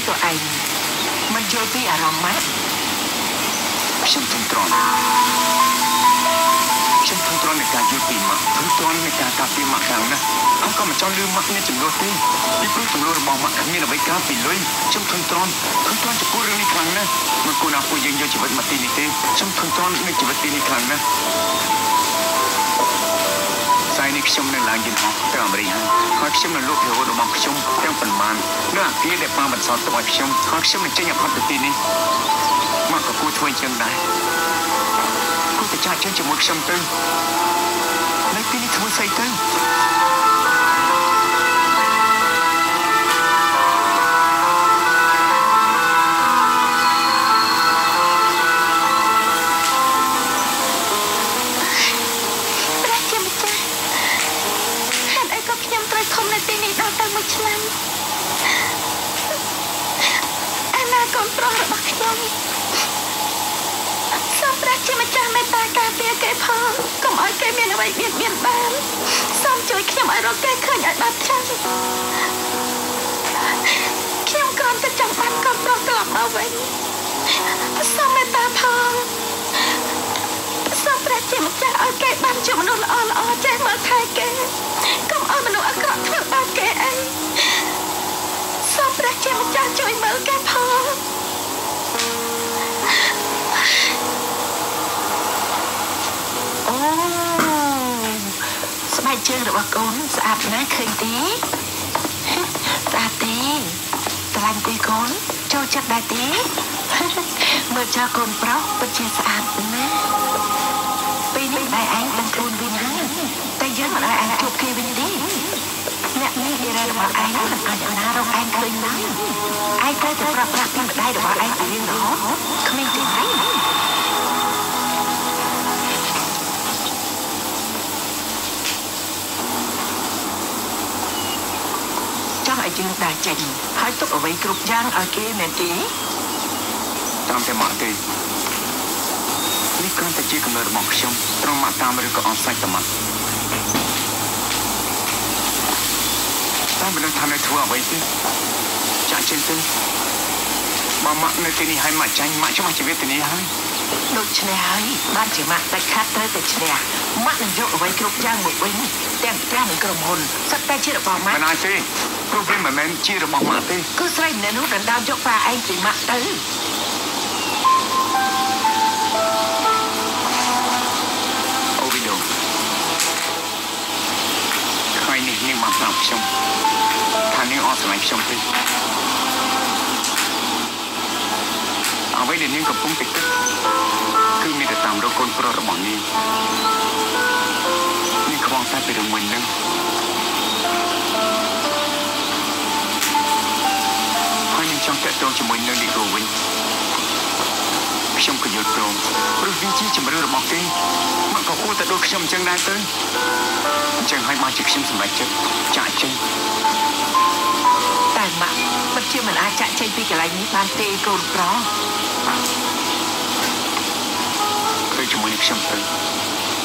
ក៏ឯងមិនយល់ពីអារម្មណ៍ម៉ាក់ ខ្ញុំធុញទ្រាន់ខ្ញុំធុញទ្រាន់នឹងការយល់ពីម៉ាក់ធុញទ្រាន់នឹងការការពារម៉ាក់ខ្លាំងណាស់ហើយក៏មិនចង់លឺម៉ាក់មានចំនួនទេពីព្រោះចំនួនរបស់ម៉ាក់គ្មានអ្វីក្រៅពីលុយខ្ញុំធុញទ្រាន់ធុញទ្រាន់ចំពោះរឿងនេះខ្លាំងណាស់មិនគួរណាពួកយើងយកជីវិតមកទីនេះទេខ្ញុំធុញទ្រាន់នឹងជីវិតទីនេះខ្លាំងណាស់ស្អែកនេះខ្ញុំនឹងឡើងយន្តហោះទៅអាមេរិកហើយហើយខ្ញុំនឹងលក់ភាវរបស់ខ្ញុំទាំងប៉ុន្មាននៅអាគារដែលប៉ាបន្សល់ទុកឲ្យខ្ញុំហើយខ្ញុំនឹងចេញឲ្យផុតពីទីនេះម៉ាក់ក៏គួរធ្វើអញ្ចឹងដែរគួរតែចាកចេញជាមួយខ្ញុំទៅនៅទីនេះធ្វើស្អីទៅ ព្រះជាម្ចាស់ហេតុអីក៏ខ្ញុំត្រូវខំនៅទីនេះដល់ទៅមួយឆ្នាំអាណាកូនប្រុសរបស់ខ្ញុំសូមព្រះជាម្ចាស់មេត្តាការពារគេផងកុំឲ្យគេមានអ្វីបៀតបៀនបានសូមជួយខ្ញុំឲ្យរកគេឃើញឲ្យបានឆាប់ខ្ញុំគ្រាន់តែចង់បានកូនប្រុសត្រឡប់មកវិញសូមមេត្តាផងសូមព្រះជាម្ចាស់ឲ្យគេបានជាមនុស្សល្អល្អចេះមើលថែគេកុំឲ្យមនុស្សអាក្រក់ធ្វើបាបគេអីសូមព្រះជាម្ចាស់ជួយមើលគេផង អូស្បែកជើងរបស់កូនស្អាតណាស់ឃើញទេស្អាតទេស្រឡាញ់ទេកូនចូលចិត្តដែរទេមើលចោលកូនប្រុសពិតជាស្អាតណាស់ពេលនេះតែឯងដឹងខ្លួនវិញហើយតែយើងមិនឲ្យឯងជួបគេវិញទេអ្នកនេះឌីរ៉ារបស់ឯងមិនអាចណារកឯងឃើញឡើយឯងត្រូវតែប្រាប់ប្រាក់ពីម្ដាយរបស់ឯងពីរៀងរហូតគ្មានទេហើយចង់ឲ្យយើងដើរចេញហើយទុកអ្វីគ្រប់យ៉ាងឲ្យគេមែនទេ តាមតែម៉ាក់ទេនេះគ្រាន់តែជាកំណត់របស់ខ្ញុំត្រង់ម៉ាក់តាមឬក៏អត់សាច់តែម៉ាក់តែមិនដឹងថានៅធ្វើអ្វីទេចាក់ចេញទៅបើម៉ាក់នៅទីនេះហើយម៉ាក់ចាញ់ម៉ាក់ច្បាស់ជីវិតទីនេះហើយ ដូច្នេះហើយបានជាម៉ាក់ដាច់ខាតត្រូវតែឈ្នះម៉ាក់នឹងយកអ្វីគ្រប់យ៉ាងមកវិញទាំងផ្ទះនិងក្រុមហ៊ុនសុទ្ធតែជារបស់ម៉ាក់ មិនអាចទេព្រោះវាមិនមែនជារបស់ម៉ាក់ទេ គឺស្រីម្នាក់នោះដណ្ដើមយកប៉ាឯងពីម៉ាក់ទៅ អូវីដូថ្ងៃនេះនាងបានប្រាប់ខ្ញុំថានាងអត់ស្រឡាញ់ខ្ញុំទេអ្វីដែលនាងកំពុងតែគិតគឺមានតែតាមរកកូនប្រុសរបស់នាងនាងខ្វល់តែពីរឿងមួយនឹងហើយនាងចង់តាក់ទងជាមួយនឹងឌីកូវិញខ្ញុំក៏យល់ព្រមព្រោះវាជាជំរឿរបស់គេមកក៏គួរតែដូចខ្ញុំអញ្ចឹងដែរទៅអញ្ចឹងហើយបានជាខ្ញុំសម្រេចចិត្តចាកចេញ តែម៉ាក់ពិតជាមិនអាចចាក់ចេញពីកន្លែងនេះបានទេកូនប្រុស ទៅជាមួយនឹងខ្ញុំទៅ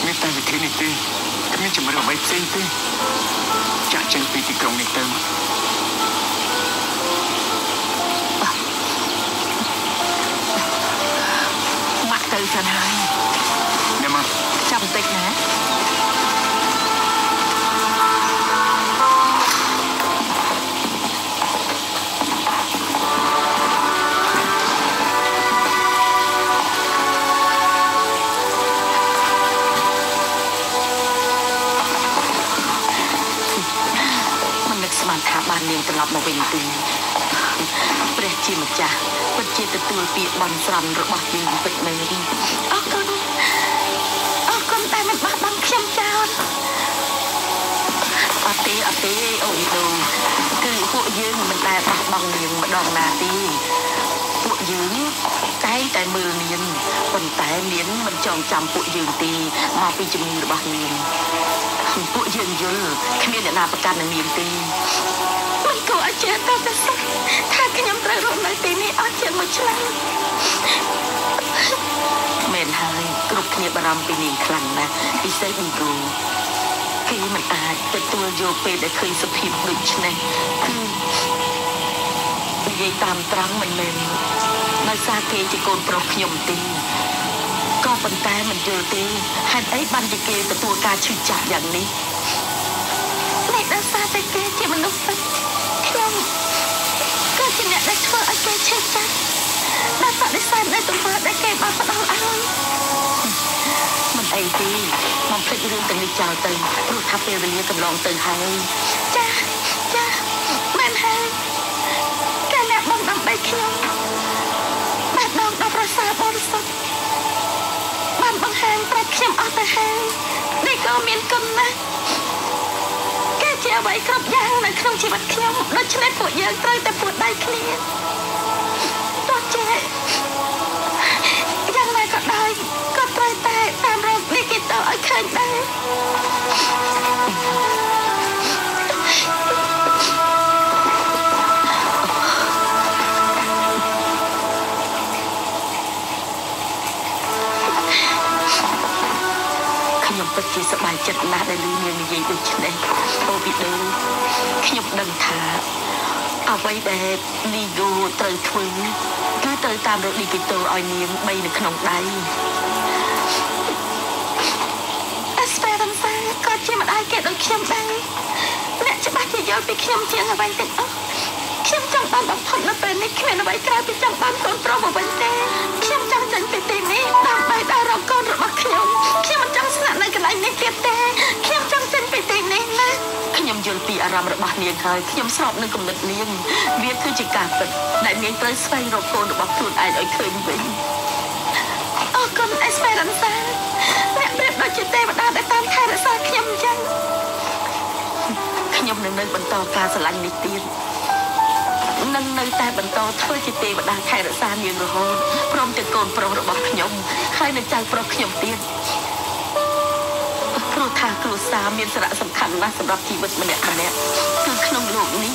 មានតែវិធីនេះទេគ្មានជំរឿអ្វីផ្សេងទេចាក់ចេញពីទីក្រុងនេះទៅ ម៉ាក់ទៅសិនហើយ អ្នកមក ចាំបន្តិចណា មិននឹកស្មានថាបាននាងត្រឡប់មកវិញទេព្រះជាម្ចាស់ពិតជាទទួលពាក្យបន់ស្រន់របស់យើងពិតមែន អរគុណអរគុណតែមិនបោះបង់ខ្ញុំចោល អត់ទេអត់ទេអូយដូគឺពួកយើងមិនដែលបោះបង់នាងម្ដងណាទេពួកយើងតែងតែមើលនាងប៉ុន្តែនាងមិនចងចាំពួកយើងទេមកពីជំងឺរបស់នាងពួកយើងយល់គ្មានអ្នកណាប្រកាន់នឹងនាងទេ មិនគួរឲ្យជឿតតែសោះថាខ្ញុំត្រូវរស់នៅទីនេះអស់ជាងមួយឆ្នាំ មែនហើយគ្រប់គ្នាបារម្ភពីនាងខ្លាំងណាស់ពិសេសឌីគូគេមិនអាចទទួលយកពេលដែលឃើញសភាពដូចនេះគឺ និយាយតាមត្រង់មិនមែនដោយសារគេជាកូនប្រុសខ្ញុំទេក៏ប៉ុន្តែមិនយល់ទេហេតុអីបានជាគេទទួលការឈឺចាប់យ៉ាងនេះនេះដោយសារតែគេជាមនុស្សពិតខ្ញុំក៏ជាអ្នកដែលធ្វើឲ្យគេឈឺចាប់ដែលបដិសេធនៅទង្វើដែលគេបានផ្ដល់ឲ្យមិនអីទេមកភ្លេចរឿងទាំងនេះចោលទៅព្រោះថាពេលវេលាកន្លងទៅហើយចាចាមែនហើយការលះបង់ដើម្បីខ្ញុំបាត់ដងដល់ប្រសាបរិសុទ្ធបានបង្ហាញប្រាប់ខ្ញុំអស់ទៅហើយនេះក៏មានគុណណាស់គេជាអ្វីគ្រប់យ៉ាងនៅក្នុងជីវិតខ្ញុំដូច្នេះពួកយើងត្រូវតែពួតដៃគ្នាទោះជាយ៉ាងណាក៏ដោយក៏ត្រូវតែតាមរកនេះគេទៅឲ្យឃើញដែរខ្ញុំពិតជាសប្បាយចិត្តណាស់ដែលឮនាងនិយាយដូច្នេះអូវីដូខ្ញុំដឹងថាអ្វីដែលនីហ្គូត្រូវធ្វើគឺត្រូវតាមរកនីគីតូឲ្យនាងបីនៅក្នុងដៃអេស្ប៉េរ៉ាន់សាក៏ជាម្ដាយគេដូចខ្ញុំដែរអ្នកច្បាស់ជាយល់ពីខ្ញុំជាងអ្វីទាំងអស់ខ្ញុំចង់បានបំផុតនៅពេលនេះគ្មានអ្វីក្រៅពីចង់បានកូនប្រុសមកវិញទេខ្ញុំចង់ចេញពីទីនេះដើម្បីដើររកកូនរបស់ខ្ញុំខ្ញុំមិនចង់ស្នាក់នៅកន្លែងនេះទៀតទេខ្ញុំចង់ចេញពីទីនេះណាខ្ញុំយល់ពីអារម្មណ៍របស់នាងហើយខ្ញុំស្របនឹងគំនិតនាងវាគឺជាការពិតដែលនាងត្រូវស្វែងរកកូនរបស់ខ្លួនឯងឲ្យឃើញវិញអរគុណអេស្ប៉េរ៉ាន់សាអ្នកប្រៀបដូចជាទេវតាដែលតាមថែរក្សាខ្ញុំអញ្ចឹងខ្ញុំនឹងនៅបន្តការស្រឡាញ់នេះទៀតនឹងនៅតែបន្តធ្វើជាទេវតាថែរក្សានាងរហូតព្រមទាំងកូនប្រុសរបស់ខ្ញុំហើយនឹងចៅប្រុសខ្ញុំទៀតព្រោះថាគ្រួសារមានសារៈសំខាន់ណាស់សម្រាប់ជីវិតម្នាក់ម្នាក់គឺក្នុងលោកនេះ